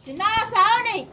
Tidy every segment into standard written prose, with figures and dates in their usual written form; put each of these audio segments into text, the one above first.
Tina Sauni.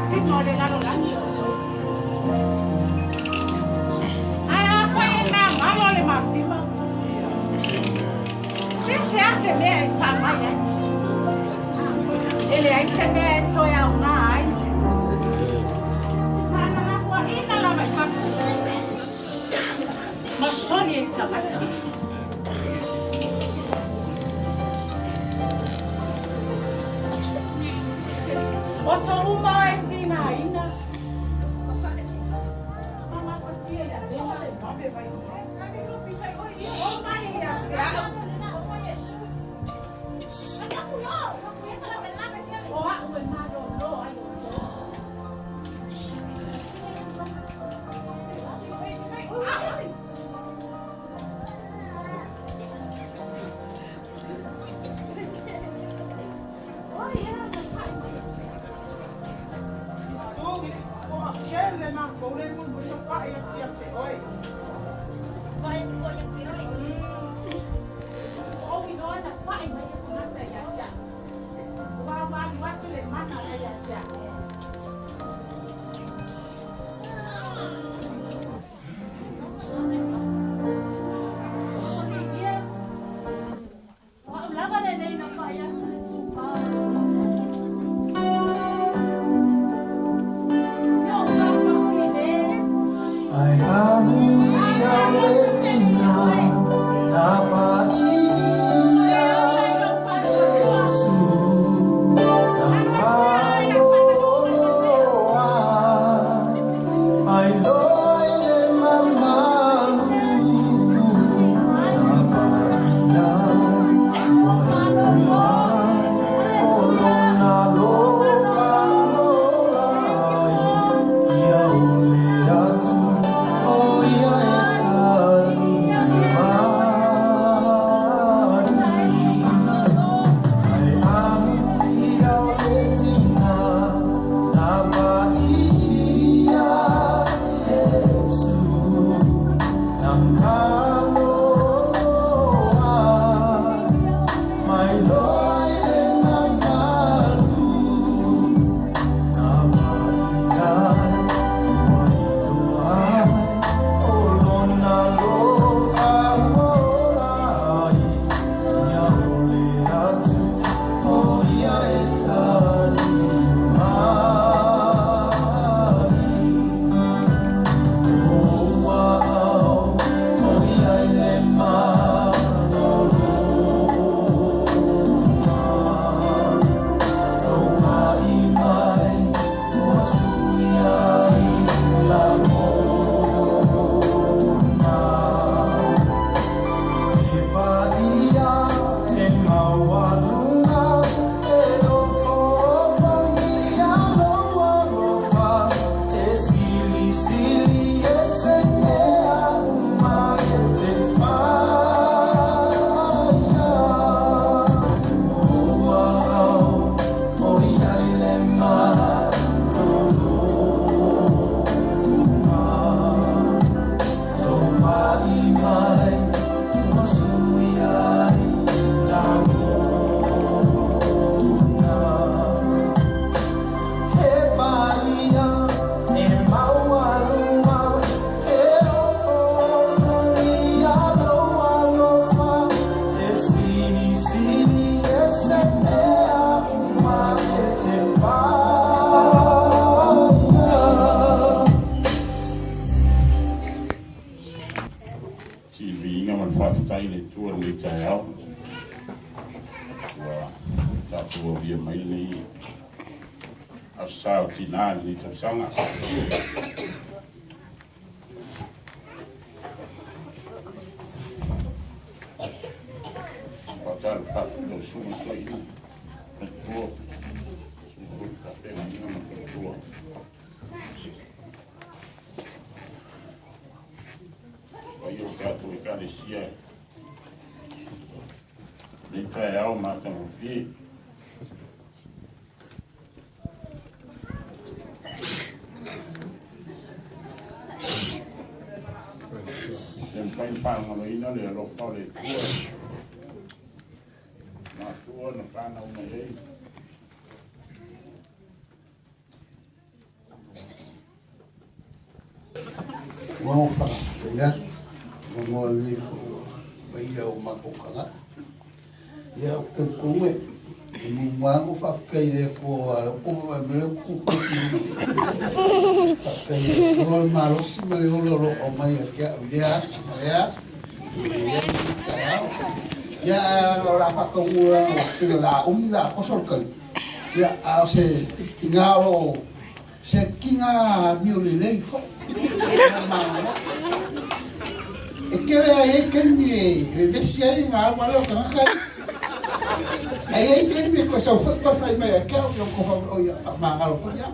masina o le lalolagi. Ae afai e magalo le masima, pe se a se mea e faamai ai? E leai se mea e toe aogā ai. Faananafuaina lava i fafo ma soli e tagata. O to uma e tinaina. Mamafatia ia te. O mai ia te au. O au e malolo ai o to. O inoa na fa'i mai e tagata ia te au. Ua aualu atu le mana lea ia te au. O au lava lenei na fa'i atu le tupā o lou alofa. E ou fafafine. Ai amu ia le tina na E paia ola i lou faatuatua. Iesu na Alo atu ai ia malolo fatafaia. ai mai loi le mamalu na paia ua iloa ai o lona alofa ola ai ia ole atu o ia e tali mai. Ai amuia o le tina na paia Iesu na malolo ai mai loa i le mamalu na paia ua iloa ai o lona alofa ola ai ia ole atu o ia e tali mai. O au o ia i le malologa Lou pa'i mai ua sui ai lagona. E paia e maualuga e ofofogia lou alofa e silisili ese mea uma e te faia. O au o ia i le malologa Lou pa'i mai ua sui ai lagona. He paia e maualuga e ofofogia lou alofa e silisili ese mea uma e te faia. Siliviiga ma le faafetai i le Atua i lenei taeao ua tatou aulia mai lenei Aso Sa o Tinā i lenei tausaga. Faatalofa atu i lau Susuga Toeaina, Faletua, Susuga foi Faafeagaiga ma Faletua. Paia o tatou Ekalesia lenei taeao matagofie. E mafai ona faagaloina le alofa o le Atua matua na fanau mai ai. Ua ou faafetai atu i avanoa lelei foi ua paia o matou tagata. Ia, ou te talitonu e muamua lava ona ou faafetai i le Atua aua o lea ua outou vaavaai mai o lea ou te tutu atu i luga nei. Faafetai i le Atua le malosi ma le ola o lo o aumai ia te au i lea aso ma lea aso e lelei ai lenei taeao. Ia, ae o le a faataunuu leaga pei o le a umi le a toso le taimi. Ia, a o se tina o lo o Se tina amio lelei foi. E tele a i ai taimi e vevesi ai ona alu lea o tagata ia. Ae i ai taimi e toe sau foi toe fai mai ia te au, ia tou fai mai, oi faamagalo foi au.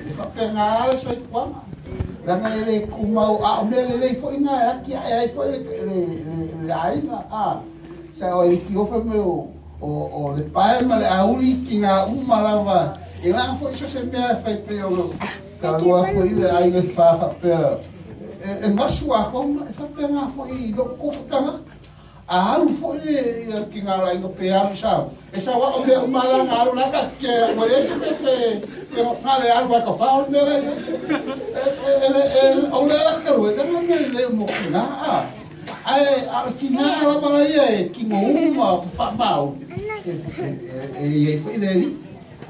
E faapena lava le soifuaga. Leaga e le tumau, a o mea lelei foi na e atiae ai foi le aiga. Sa o Eliki Ofa mai o le pae ma le auli tina uma lava e laga foi so se mea e fai pei ona talanoa atu ai le aiga i fa faapea e gasu atoa e faapena foi i lou tofu tagata a alu foi le ia tina o le aiga pe alu sa e sau ao mea uma la na alu la ka ke ua le se pe pe pe na le alu ai ka fa o le mea la e e e o le ala ka le le mea le mo tina a Ae a o le tina lava la ia e tino uma ma faamau, e i ai foi le Alii.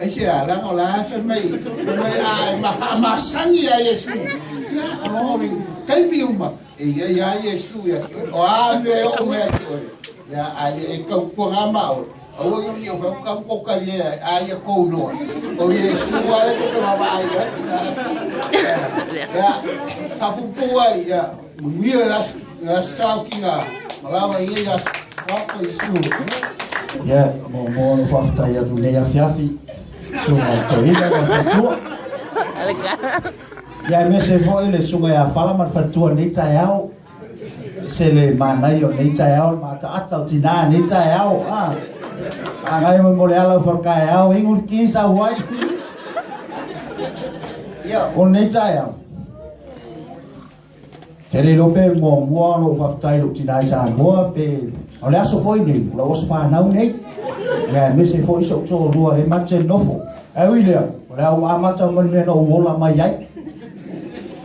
Aisea? Leaga o la e fai mai, fai mai a e faamasani ia Iesu, ia, o le taimi uma, e i ai lava Iesu ia te oe. O a mea e oo mai ia te oe, ia, ae e tautuana ma oe, aua ne i ou fai atu, tamu tou talie a ia tou iloa, o Iesu lava lea tou te vaavaai i ai. Ia, faapuupuu ai, ia, manuia le aso. Le aso Sa o tina ma lava i nei aso. Oka Iesu. Ia, muamua ona ou faafetai atu i lenei afiafi, susuga i le toeaina ma le faletua. Ia, aemaise foi le susuga ia Fala ma le faletua i lenei taeao. Se le manaia o lenei taeao, le mataata o tina i lenei taeao. Ah, agai mai mo le ala o falekaeao, inu le ki sau ai. Ia, o lenei taeao, Ke le iloa pe muamua ona ou faafetai i lou tina i Samoa pe o le aso foi nei, o lau aso fanau nei. Ia aemaise foi so'u toalua lea matou te nofo. Ae ui lea, o le a ou amata mai le mea na ou ola mai ai.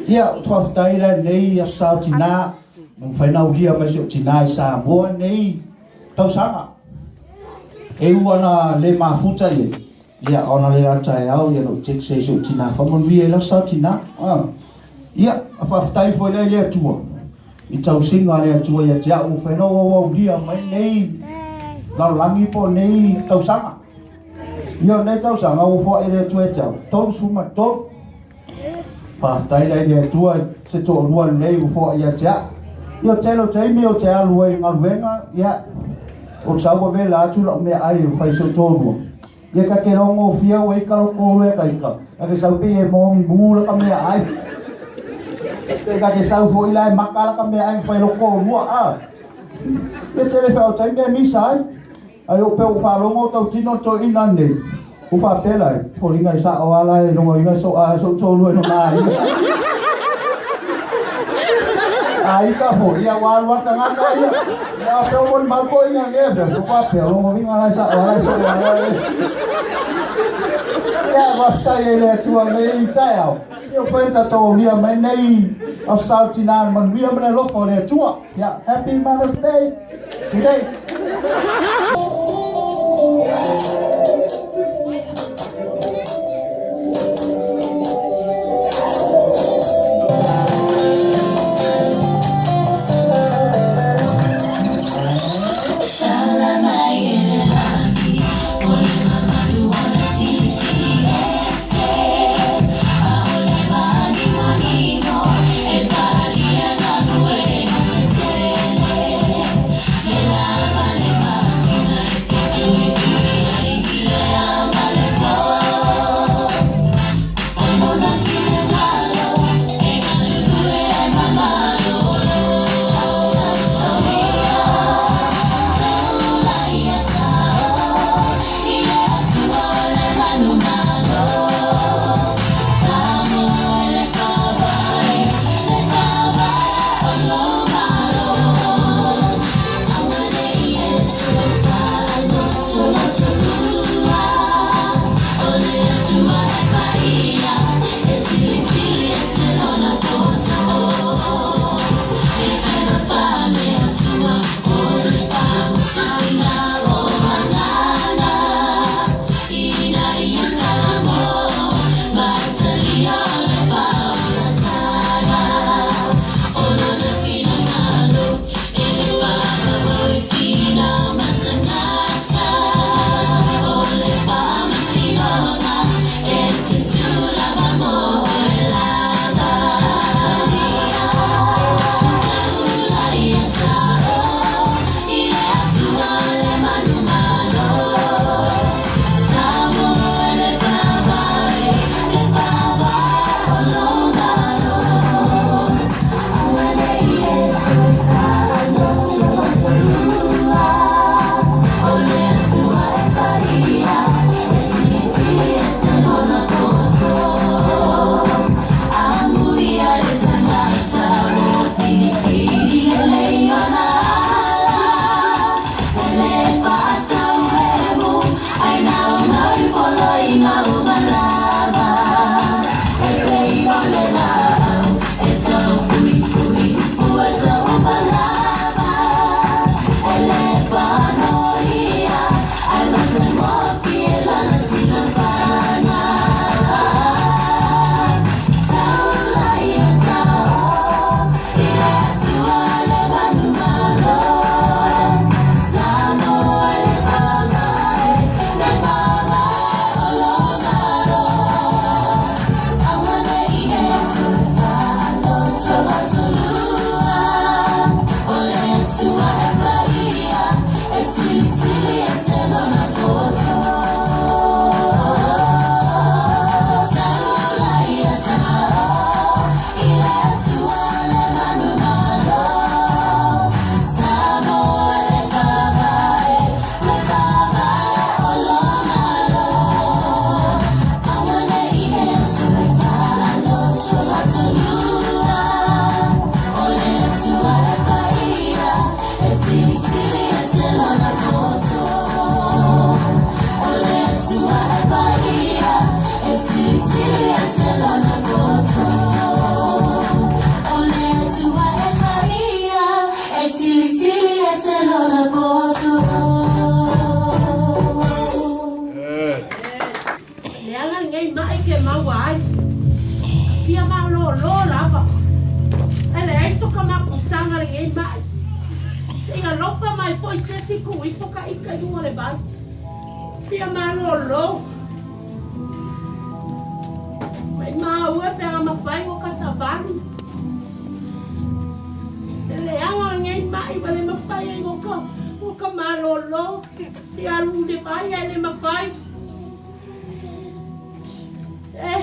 Ia, ou te faafetai la i lenei aso sa o tina, na mafai ona aulia mai si ou tina i Samoa nei tausaga. E u ana le mafuta ia, Ia, ona le la taeao, ia na ou text ai i si ou tina, faamanuia i lau sao tina. Ia, a faafetai foi lea i le Atua, i tausiga a le Atua ia te au, ua fai na ou auaulia mai lenei lalolagi po o lenei tausaga. Ia, o lenei tausaga ua foai le Atua ia te au, 33. Faafetai la i le Atua se toalua lelei ua foai ia te au. Ia, o le tele o taimi ou te alu ai i galuega, ia, ou te sau ua vela atu lau meaai e fai i si ou toalua. Ia ka te rongo fia ua ika lo kolu e ka ika. Ka te sau pe e mongi mu la ka mea ai. Pe ka te sau fo ila e maka la ka mea ai fai lo kolu a. Ia te le whao tai mea misa ai. Ai o pe u whalongo tau tino to ina nei. U whapela e. Foringa i sa o ala e rongo inga so a so tolu e no nā ina. A ika fo ia wa alua tangata ia. Ia pe o moni mau ko inga nge fe fo pa pe longo vinga lai sa o lai so wa lai. Ia waftai e le atua nei i taeao. Ia whai tatou aulia mai nei aso sa o tina le manuia ma le alofa o le Atua. Ia Happy Mother's Day today. Leaga lenei mai ke maua ai. Fia malōlō lava. E leai so ka mapusaga lenei mai. Seʻi alofa mai foʻi se isi tuifo ka ika i luga o le vai. Fia malōlō. Maʻimau e pe a mafai o ka savali. Le leaga o lenei mai ua le mafai ai o ka o ka malōlō. Fia alu i le vai ae le mafai. E.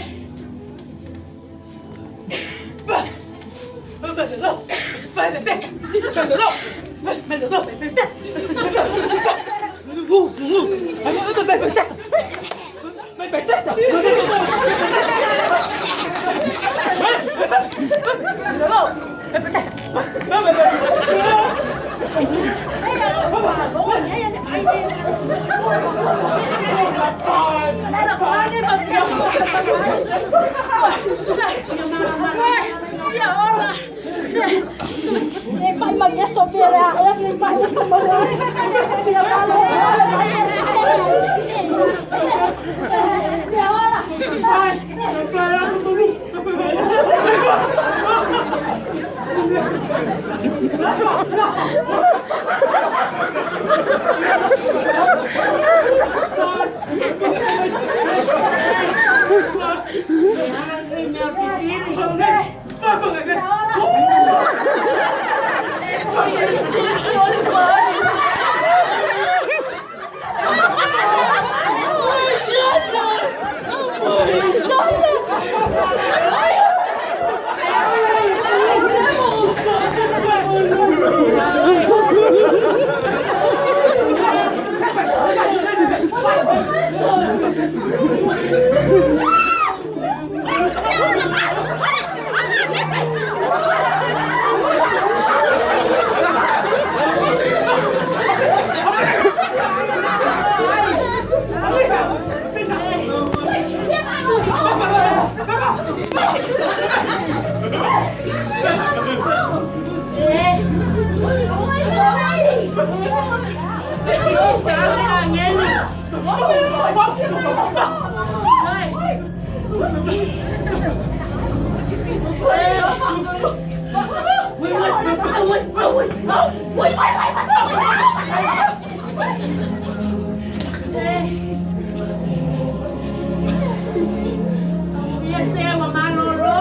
Ia se ua malōlō.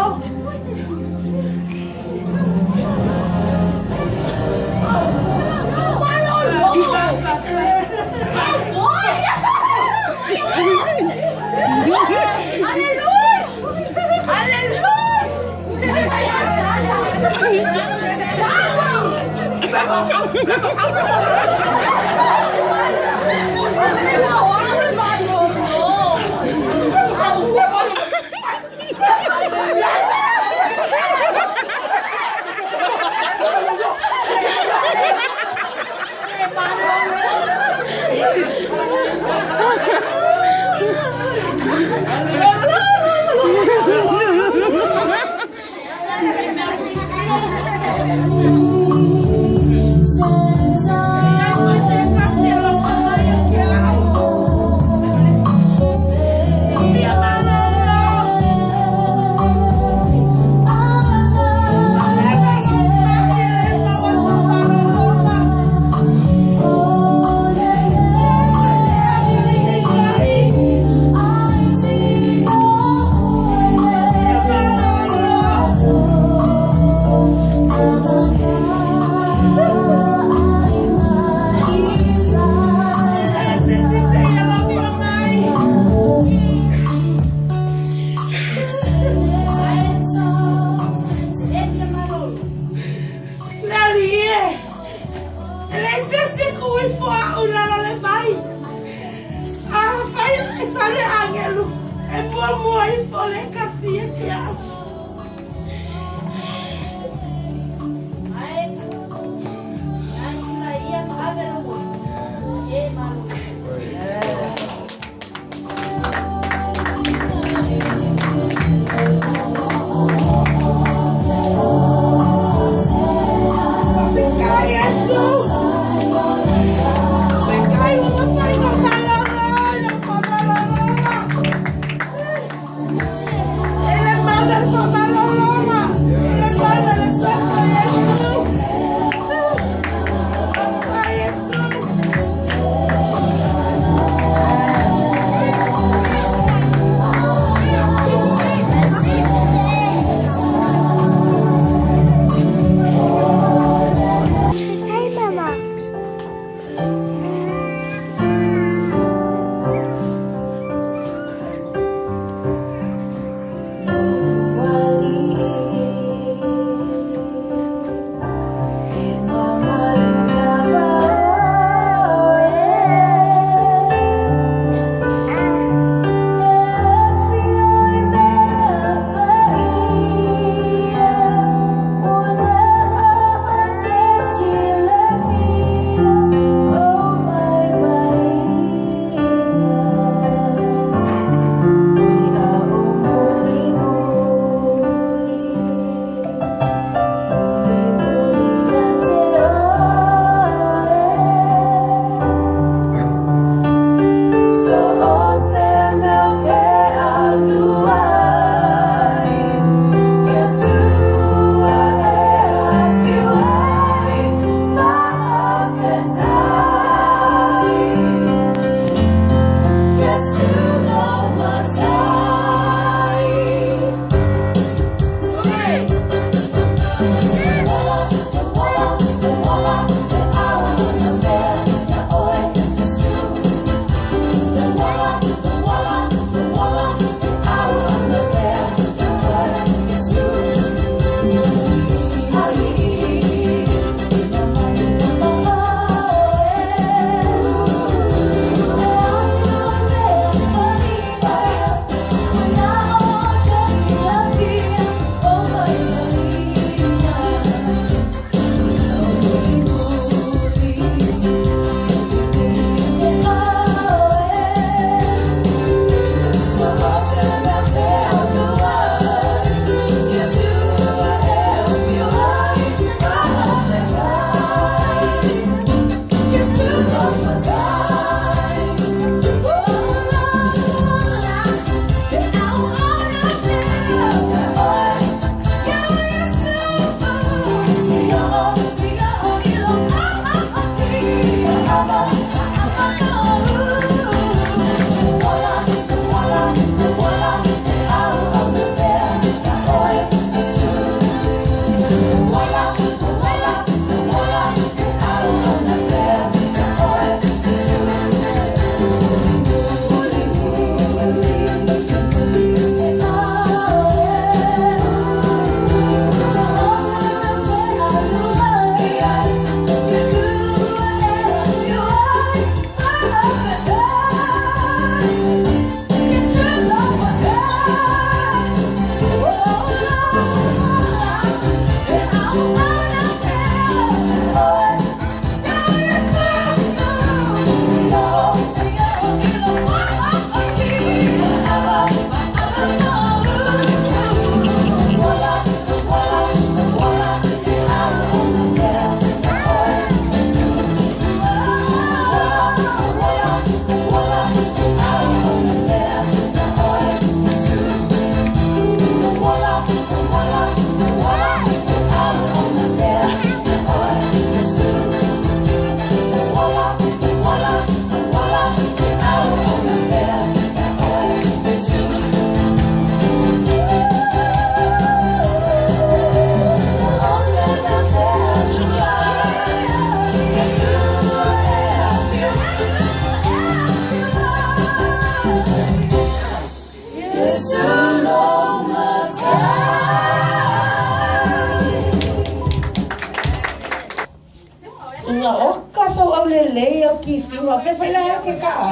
Sunga oka sau au le lei au ki fiunga fe fe la ke ka a.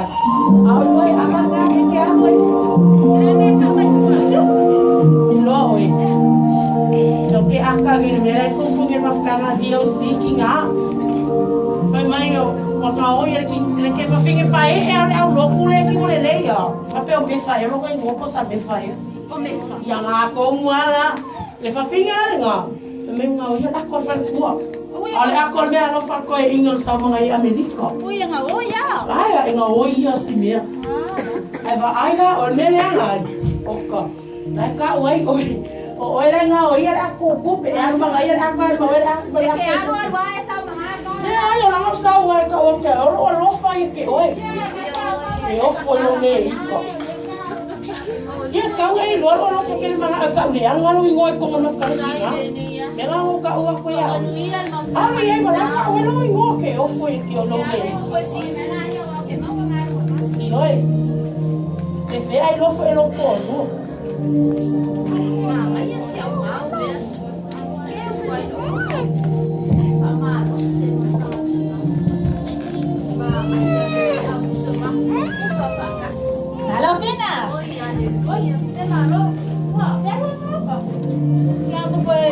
Au mai ama ka ke ke a mai. Ilo oi. No ke aka ngi me lai ku ku ngi mafkanga vi au si ki nga. Mai mai o ka o ia ki le ke fa finge pa e e au lo ku le ki le lei ya. Pa pe o me fa e lo ko ngo po sa me fa e. O me fa. Ia nga ko muala. Le fa finge le nga. Me nga o ia la ko fa tua. Ale ako mea alofa koe inga sa mga i Amerika. Ui nga o ia. Ai nga o ia si mea. Ai va ai la o mea lea ngai. Oka. Lai ka oi oi. O oi lai nga o ia la ko ku pe aru mga ia la ko o la ko. Ke aru aru ai sa mga no. Ne ai o la sa o ai ka o ke o lo alofa i ke oi. E o fo lo le ika. Ia kau ei lo lo ke mga ka le anga lo ingoi ko mo ka ni. Mera o ka ua koe au. Alo ia ma la ka ua lo ingo ke o foi ki o lo le. Oi. E fe ai lo foi lo ko no. Mama ia se au mau le su. Ke foi lo. Mama no se no. Mama ia se au so ma. Ka fa ka. Alo fina. Oi aleluia. Se malo. Wa, se lo pa. Ya ko foi.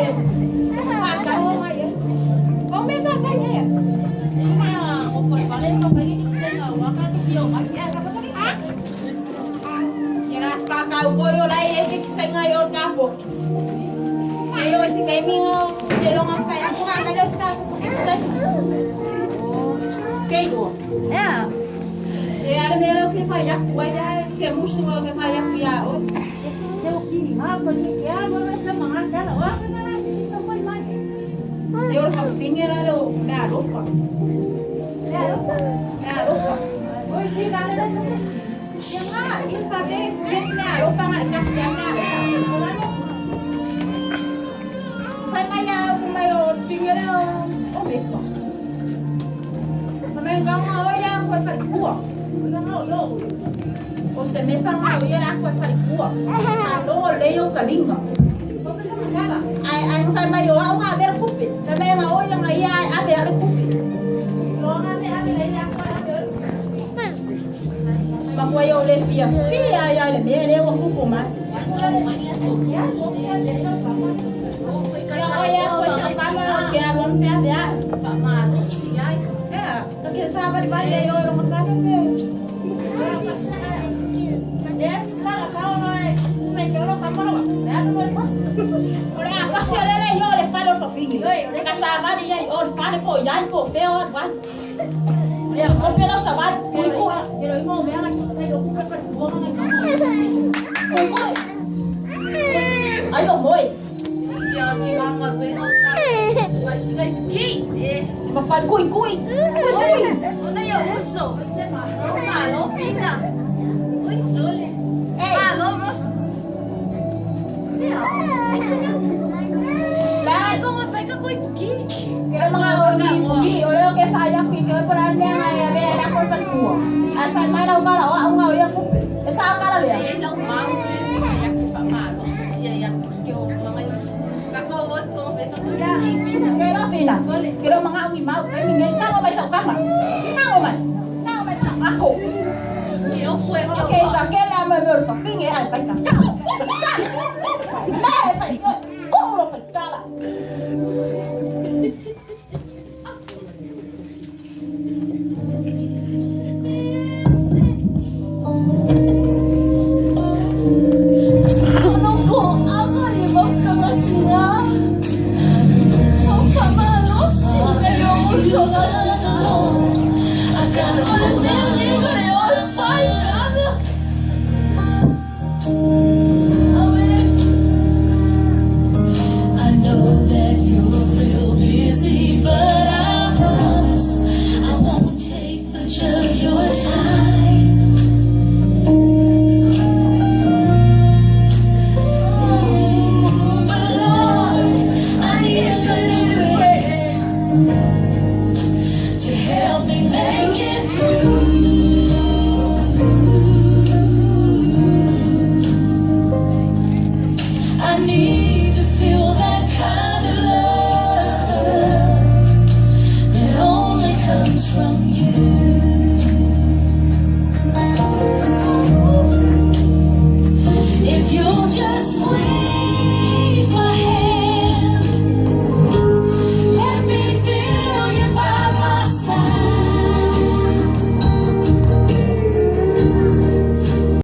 Mẹ phải